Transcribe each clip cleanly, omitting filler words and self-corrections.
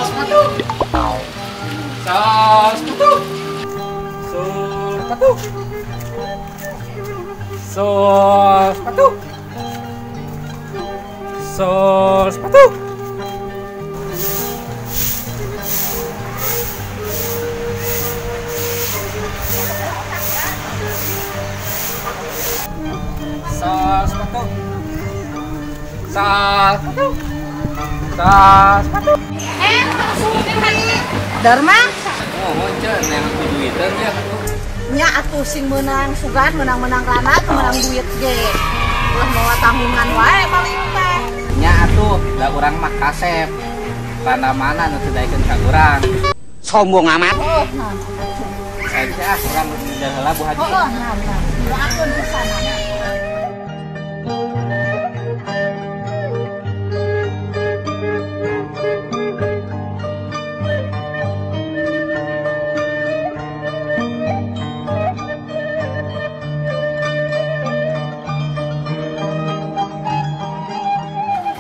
Sepatu. Sol sepatu. Sol sepatu. Sol sepatu. Sol sepatu. Sol sepatu. Sol sepatu. Sol sepatu. Dharma? Oh, ceu neng duiteun ya. Nya atuh sing meunang sugan, meunang-meunang rana, meunang duit ge. Ulah mawa tanggungan wae paling teh. Nya atuh, da urang mah kasep. Rana mana nu teu daekeun ka urang. Sombong amat. Oh, nah. Saja ah urang ngejar heula Bu Haji. Oh, nah, nah. Doakeun pisan.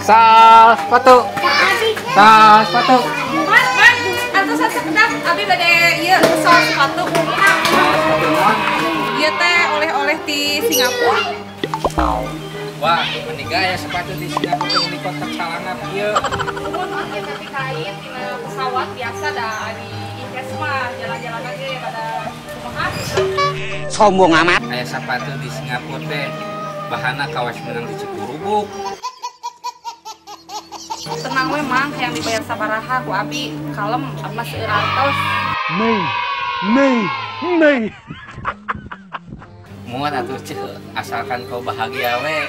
Sol sepatu. Sol sepatu. Mas, mas, antosan sekedap abi bade ieu sol sepatu. Ieu teh oleh-oleh ti Singapura. Wah, mending aya sepatu di Singapura teh di kotak salangap ieu. Mun aya tapi kain tina pesawat biasa da di Inkes mah jalan-jalan ge pada kumaha gitu. Sombong amat. Aya sepatu di Singapura teh bahana kawas meunang di Cikurubuk. Tenang we mang, yang dibayar sabaraha ku abi, kalem, abi mah seueur artos. Mei, mei, mei. Muat atuh ceu, asalkan kau bahagia we.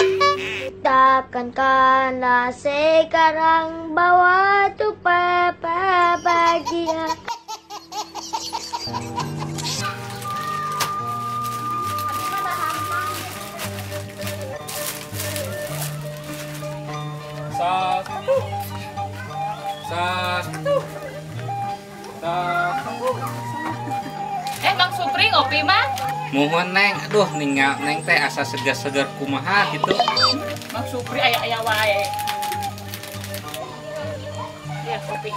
Takkan karena sekarang bawa tuh papa bahagia. Sol sepatu. Sol sepatu. Sol sepatu. Bang Supri ngopi mah? Muhun Neng, aduh ninggal Neng teh asa segar-segar kumaha gitu. Bang Supri aya-aya wae. Ya kopi.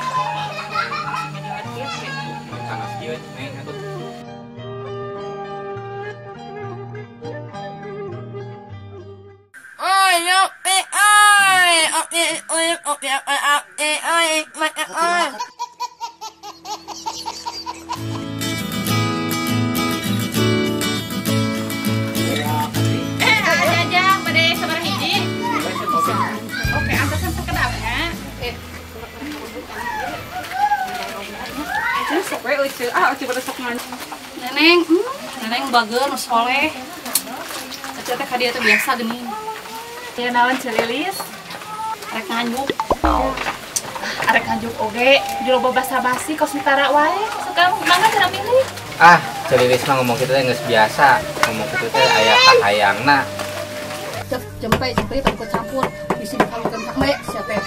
Panas kieu Neng aduh. Jajang bade sabaraha hiji? Oke, antosan sakedap nya. Sok we euceu, ah euceu bade sok ngan. Neneng, neneng bager nu soleh. Euceu teh ka dieu teh biasa geuning. Ya naon Celilis? Arek nganjuk. Arek nganjuk oge, di loba basa-basi kos utara wae. Suka mangga cara milih. Ah, Celilis mah ngomong kitu teh geus biasa. Ngomong kitu teh aya kahayangna. Cep jempe jempe tong campur bisi dikalukeun ka me sia teh.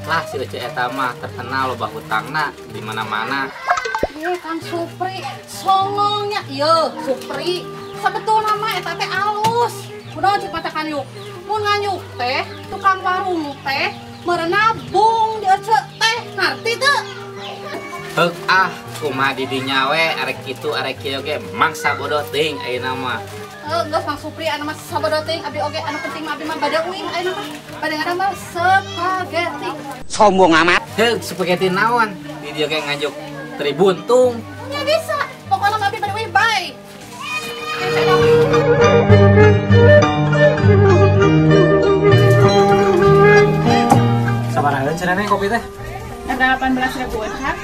Lah si Ece eta mah terkenal loba hutangna di mana-mana. Kang Supri songongnya ieu Supri. Sabetulna mah eta teh alus. Kunaon cik mata kanyuk? Mun nganyuk teh tukang warung teh merenabung di ece teh ngarti teu? Heuk ah, kumaha di dinya we arek kitu arek kieu ge mangsa bodoh teuing ayeuna mah. Heuh geus Mang Supri anu mah sabodoh teuing abi oge anu penting mah abi mah bade uing ayeuna mah bade ngadamel spaghetti. Sombong amat. Heuk spaghetti naon? Di dieu ge nganjuk tribuntung. Nya bisa. Pokona mah abi bade uing bye. Sabaraha cenah neng kopi teh? Ada 18 ribuan kan?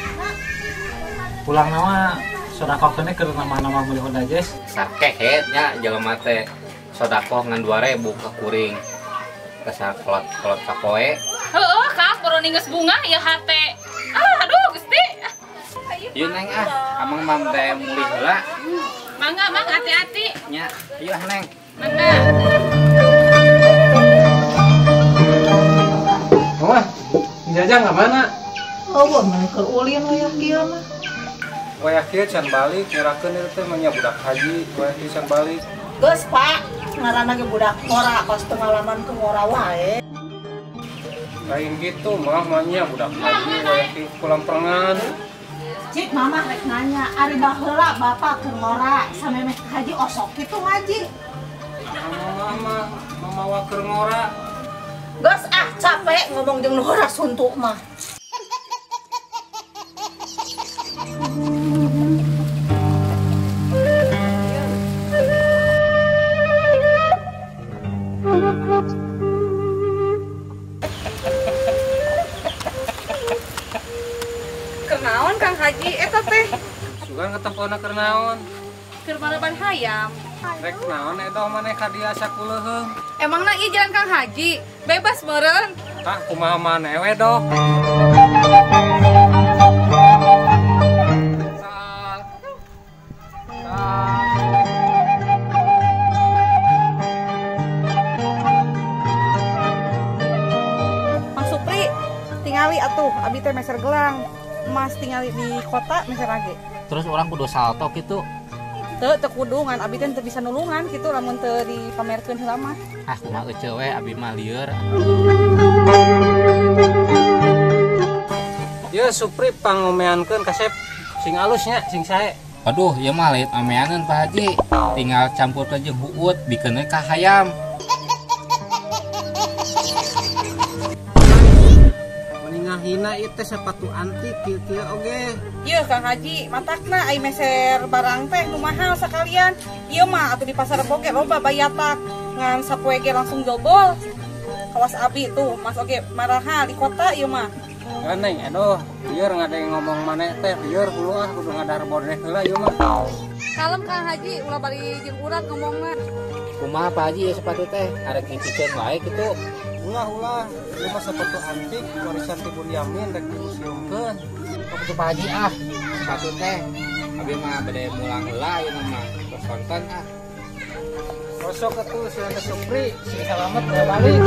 Pulang nama sodakoh teh keur nama-nama meuli Honda Jazz. Sakehet nya jelema teh sodakoh ngan 2000 ka kuring. Kasa kolot-kolot kapoe. Heueuh Kang, baru geus bunga ieu hate. Ah, aduh Gusti. Yeuh Neng ah, amang mam teh mulih heula. Mangga Mang, hati-hati. Nya, ieu ah Neng. Mangga. Wah, jajang ka mana? Oh, mah keur ulin wayah kieu mah. Wayah kieu can balik, nyerakeun ieu teh mah nya budak haji, wayah kieu can balik. Geus, Pak, ngaranna ge budak ngora, kos pengalaman ke ngora wae. Lain gitu mah manya budak haji wayah kieu kulamperengan. Cik mama rek nanya, ari baheula bapak keur ngora samemeh haji osok kitu ngaji. Mama mamawa keur ngora. Geus ah capek ngomong jeung nu ngora suntuk mah. Kernaon Kang Haji eta teh? Sugan ketempona keur naon? Keur maraban hayam. Rek naon edoh maneh ka dieu asa kuleuheung. Emangna ieu jalan Kang Haji? Bebas meureun. Tah kumaha maneh we doh. Mang Supri tingali atuh abi teh meser gelang. Emas tingali di kota meser lagi. Terus orang kudu salto gitu. Teu teu kudu ngan abi teh teu bisa nulungan gitu lamun teu dipamerkeun heula mah. Ah kumaha ece we abi mah lieur. Ye Supri pangomeankeun kasep sing alus nya sing sae. Aduh ieu mah lain ameaneun Pak Haji. Tinggal campurkeun jeung huut bikeun ka hayam. Hina ieu teh sepatu antik kieu-kieu oge. Yeuh Kang Haji, matakna ai meser barang teh nu mahal sakalian. Ieu mah atuh di pasar Rebo ge loba bayatak ngan sapoe ge langsung jobol. Kawas abi tuh mas oge maraha di kota ieu mah. Ya neng aduh, lieur ngadeng ngomong maneh teh lieur hulu ah kudu ngadar bodeh heula ieu mah. Kalem Kang Haji, ulah bari jeung urat ngomongna. Kumaha Pak Haji ya sepatu teh arek dipikeun wae kitu. Ulah-ulah, ieu mah sepatu antik warisan ti Bunyamin rek dimuseumkeun. Sepatu Pak Haji ah, sepatu teh. Abi mah bade mulang heula ieu mah tos konten ah. Osok atuh si Supri, si salamet balik.